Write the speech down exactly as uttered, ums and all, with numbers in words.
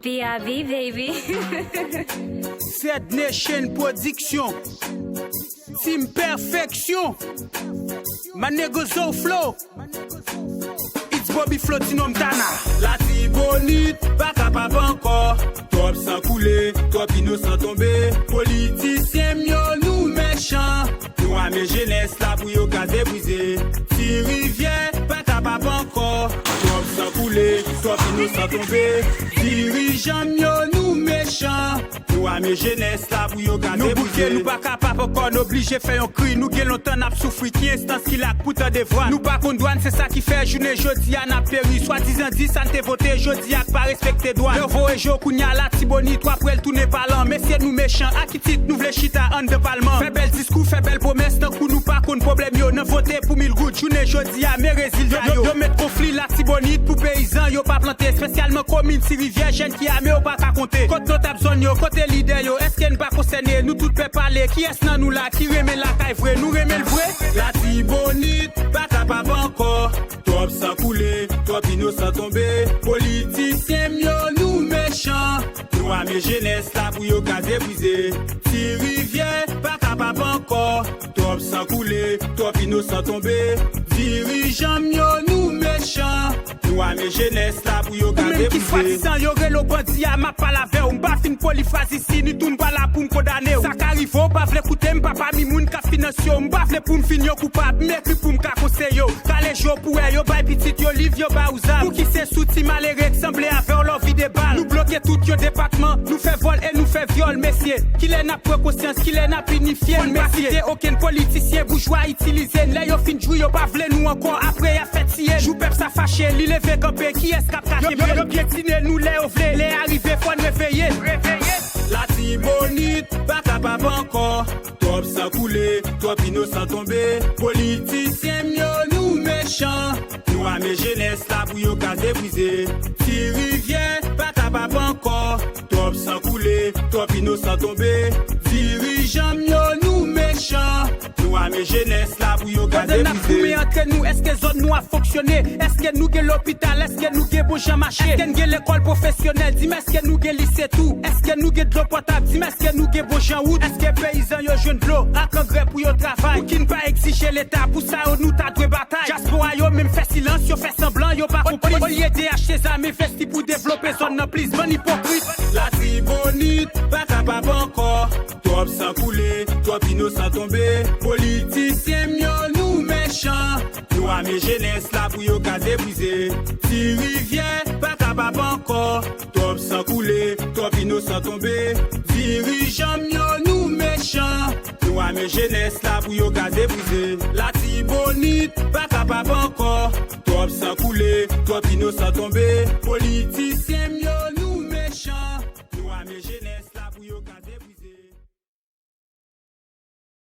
P R B, baby. Zed Nation Production. Team Perfection. My nigga Zo Flow. It's Bobby Flow, Tino Montana. Latibonit pa kapab ankò. Twòp san koule, twòp inosan tonbe. Politisyen m yo, nou mechan. Nou ame jenès la pou yo kraze brize. Ti Rivyè pa kapab ankò. Twòp san koule, twòp inosan tonbe. Dirijan m yo, nou mechan. Nou ame jenès la pou yo kraze brize. Nou bouke, nou pa kapab ankò, n oblije fè yon kri. Nou gen lontan n ap soufri, ki enstans ki la k pou tande vwa n? Nou pa konn dwa n, se sa ki fè jounen jodi a n ap peri. Swadizan di sa n te vote, jodi a k pa respekte dwa n. Lè w voye je w kounye a Latibonit, w ap wè l tounen palan. Mesye, nou mechan, a ki tit nou vle chita anndan palman? Fè bèl diskou, fè bèl pwomès, tankou nou pa konn pwoblèm yo. Nan vote pou mil goud, jounen jodi a, men rezilta yo. Yo, yo, yo met konfli Latibonit pou peyizan yo pa plante, espesyalman komin Ti Rivyè, jèn ki ame yo pa ka konte. Kot notab zòn yo, kote lidè yo, èske n pa konsène? Nou tout pèp pale, kiyès nan nou la ki renmen lakay vre? Nou renmen l vre? Latibonit pa kapab ankò. Twòp san koule, twòp inosan tonbe. Politisyen m yo, nou mechan. Nou ame jenès la pou yo kraze brize. Ti Rivyè pa kapab ankò. Twòp san koule, twòp inosan tonbe. Dirijan m yo, nou mechan. Nou ame jenès la pou yo kraze brize. Ou menm ki swadizan yo rele w bandi a, m ap pale avè w. M pa fin poli fraz isi, ni tou m pa la pou m kondane w. Sa ka rive w pa vle koute m, pami moun k ap finanse w. M pa vle pou m vin yon koupab, m ekri pou m ka konseye w. Kale je w pou wè, yo bay pitit yo liv, yo ba ou zam. Pouki se sou ti malere k sanble avè w lè w vide bal? Nou bloke tout yon depatman, nou fè vòl e nou fè vyòl, mesye. Kilè n ap pran konsyans, kilè n ap inifye n, mesye? Fò n pa kite okenn politisyen boujwa itilize n. Lè yo fin jwi, yo pa vle nou ankò, apre y ap fè tiye n. Jou pèp sa fache, li leve kanpe, kiyès k ap ka kenbe l? Yo, yo, yo pyetine nou lè yo vle, lè a rive, fò n reveye n. Latibonit pa kapab ankò. Twòp san koule, twòp inosan tonbe. Politisyen m yo, nou mechan. Nou ame jenès la pou yo kraze brize. Ti Rivyè pa kapab ankò. Twòp san koule, twòp inosan tonbe. Dirijan m yo, nou mechan. Nou ame jenès la pou yo kraze brize. Pandan n ap goumen antre nou, èske zòn nou ap fonksyone? Èske nou gen lopital? Èske nou gen bon jan mache? Èske n gen lekòl pwofesyonèl? Di m, èske nou gen lise tou? Èske nou gen dlo pòtab? Di m, èske nou gen bon jan wout? Èske peyizan yo jwenn dlo ak angrè pou yo travay? Pouki n pa egzije Leta pou sa yo, nou ta dwe batay? Dyaspora yo menm fè silans, yo fè sanblan yo pa konplis. Olye de achte zam, envesti pou devlope zòn nan plis. Bann ipokrit. Latibonit pa kapab ankò. Twòp san koule, twòp inosan tonbe. Politisyen m yo, nou mechan. Nou ame jenès la pou yo kraze brize. Ti Rivyè pa kapab ankò. Twòp san koule, twòp inosan tonbe. Dirijan m yo, nou mechan. Nou ame jenès la pou yo kraze brize. Latibonit pa kapab ankò. Twòp san koule, twòp inosan tonbe. Politisyen